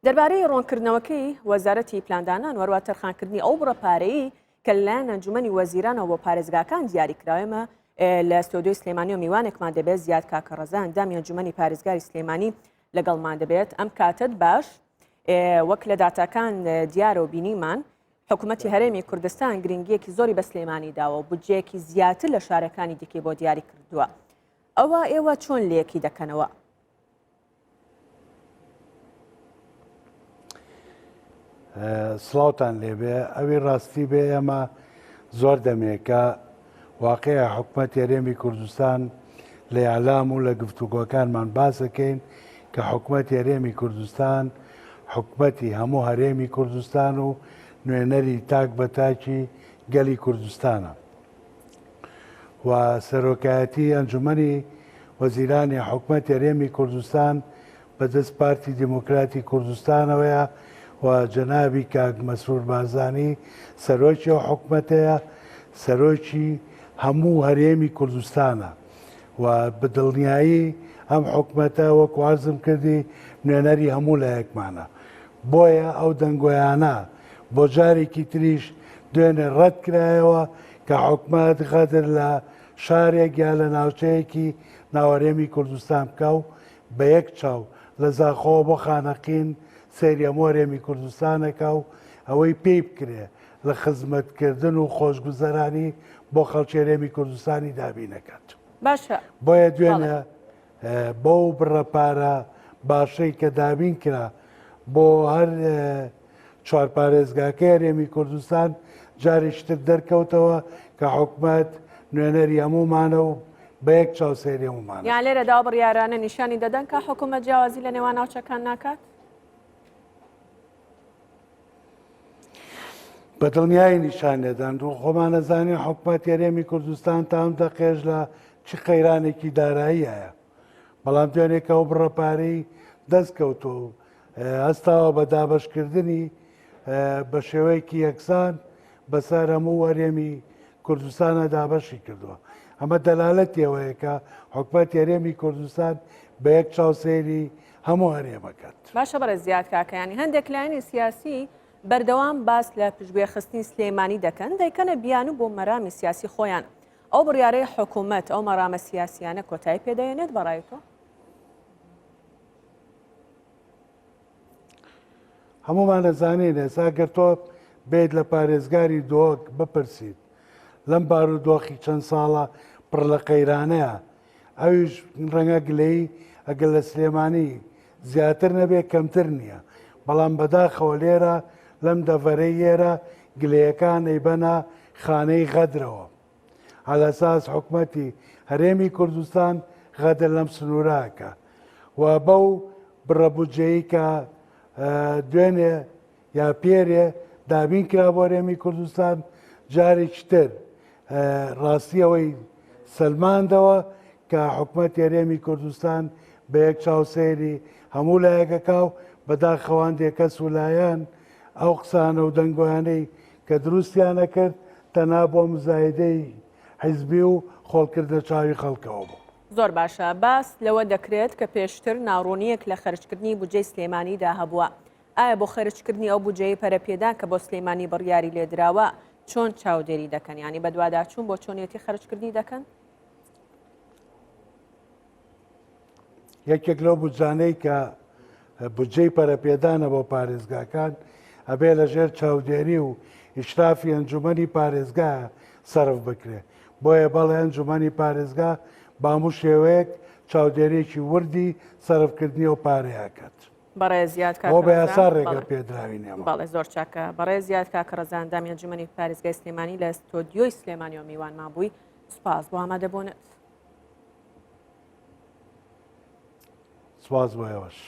دەربارەی ڕۆنکردنەوەکەی وەزارەتی پلاندانان و هەروە تەرخانکردنی ئەو بڕە پارەی کە لەلایەن ئەنجومەنی وەزیرانەوە بۆ پارێزگاکان دیاری کراوە ئێمە لە ستۆدیۆی سلێمانی و میوانێکمان دەبێت زیاد کاکە ڕەزا ئەندامی ئەنجومەنی پارێزگاری سلێمانی لەگەڵمان دەبێت ئەم کاتت باش وەک لە داتاکان دیارە و بینیمان حکوومەتی هەرێمی کوردستان گرنگیەکی زۆری بە سلێمانی داوە و بودجەیەکی زیاتر لە شارەکانی دیکەی بۆ دیاری کردووە ئەوە ئێوە چۆن لەیەکی دەکەنەوە؟ سڵاوتان لێبێ ئەوی ڕاستی بێ ئێمە زۆر دەمێکە واقعە حکومەت هەرێمی کوردستان لە یالام و لە گفتوگۆکانمان باسەکەین کە حکومەت هەرێمی کوردستان حکومەتی هەموو هەرێمی کوردستان و نوێنەری تاک بە تاکی گەلی کوردستانە. و سەرۆکایەتی ئەنجومەنی وەزیرانی حکومەتی هەرێمی کوردستان بەدەست پارتی دیموکراتی کوردستانەوەیە و جەنابی کاک مەسرور بارزانی سەرۆکی ئەو حکومەتەیە، سەرۆکی هەموو هەرێمی کوردستانە و بەدڵنیایی ئەم حکومەتە وەکو عەرزم کردی نوێنەری هەموو لایەکمانە. بۆیە ئەو دەنگۆیانە بۆ جارێکی تریش دوێنێ ڕەت کرایەوە کە حکومەت غەدر لە شارێک یا لە ناوچەیەکی ناوهەرێمی کوردستان بکا و بە یەک چاو لە زاخۆوە بۆ خانەقین سەیری هەموو هەرێمی کوردستان ئەکا و ئەوەی پێی بکرێ لە خزمەتکردن و خۆشگوزەرانی بۆ خەڵکی هەرێمی کوردستانی دابین ئەکات. باشە. بۆیە دوێنێ بەو بڕە پارە باشەی کە دابین کرا بۆ هەر چوار پارێزگاکەی هەرێمی کوردستان جارێکی تر دەرکەوتەوە کە حکومەت نوێنەری هەموومانە و بە یەک چاو سەیری هەموومانە. یان لێرەدا ئەو بڕیارانە نیشانی دەدەن کە حکومەت جیاوازی لە نێوان ناوچەکان ناکات؟ بە دڵنیایی نیشان دەدەن. خۆمان ئەزانین حکومەتی هەرێمی کوردستان تا ئەم دەقەیەش لە چ قەیرانێکی داراییایە. بەڵام دوێنێ کە ئەو بڕە پارەی دەست کەوتووە و هەستاوە بە دابەشکردنی بە شێوەیەکی یەکسان بەسەر هەموو هەرێمی کوردستانە دابەشی کردووە. ئەمە دەلالەتی ئەوەیە کە حکومەتی هەرێمی کوردستان بە یەک چاو سەیری هەموو هەرێمەکەت. باشە بەڕێز زیاد کاکەیانی هەندێک لایەنی سیاسی بەردەوام باس لە پشتگوێخستنی سلێمانی دەکەن دەیکەنە بیانوو بۆ مەرامی سیاسی خۆیان ئەو بڕیارەی حکوومەت ئەو مەرامە سیاسیانە کۆتایی پێدەێنێت بەڕای تۆ؟ هەمومان دەزانین ئێستا گەر تۆ بێت لە پارێزگاری دۆک بپرسیت لەم بارودۆخی چەند ساڵە پڕ لە قەیرانەیە ئەویش ڕەنگە گلەیی ئەگەر لە سلێمانی زیاتر نەبێ کەمتر نییە، بەڵام بەداخەوە لێرە لەم دەڤەرەی ئێرە گلەیەکان ئەیبەنە خانەی غەدرەوە. عەلەساس حکومەتی هەرێمی کوردستان غەدر لەم سنوورە ئەکا و بەو بڕە بودجەیی کە دوێنێ یا پێرێ دابین کرا بۆ هەرێمی کوردستان جارێکی تر ڕاستی ئەوەی سەلماندەوە کە حکومەتی هەرێمی کوردستان بە یەک چاو سەیری هەموو لایەکەکا و بەداخەوە هەندێک کەس و لایەن ئەو قسانە و دەنگۆیانەی کە دروستیان ئەکرد تەنها بۆ مزایدەی حیزبی و خۆڵکردنە چاوی خەڵکەوە بوو. زۆر باشە باس لەوە دەکرێت کە پێشتر ناڕوونییەک لە خەرجکردنی بودجەی سلێمانیدا هەبووە، ئایا بۆ خەرجکردنی ئەو بودجەیەی پەرەپێدان کە بۆ سلێمانی بڕیاری لێدراوە چۆن چاودێری دەکەن؟ یانی بەدواداچوون بۆ چۆنیەتی خەرجکردنی دەکەن؟ یەکێک لەو بودجانەی کە بودجەی پەرەپێدانە بۆ پارێزگاکان ئەبێ لەژێر چاودێری و ئیشرافی ئەنجومەنی پارێزگا سەرف بکرێ بۆیە بەڵێ ئەنجومەنی پارێزگا بە هەموو شێوەیەک چاودێریەکی وردی سەرفکردنی ئەو پارەیە ئەکات. بەڕێز یاد کاکە بۆ بە ڕەزا یاسا ڕێگە بەڵێ پێدراوین ئێمە. بەڵێ زۆر چاکە بەڕێز یاد کاکە ڕەزا ئەندامی ئەنجومەنی پارێزگای سلێمانی لە ستۆدیۆی سلێمانیەوە میوانمان بووی سوپاس بۆ ئامادەبوونت. سوپاس بۆ ئێوەش.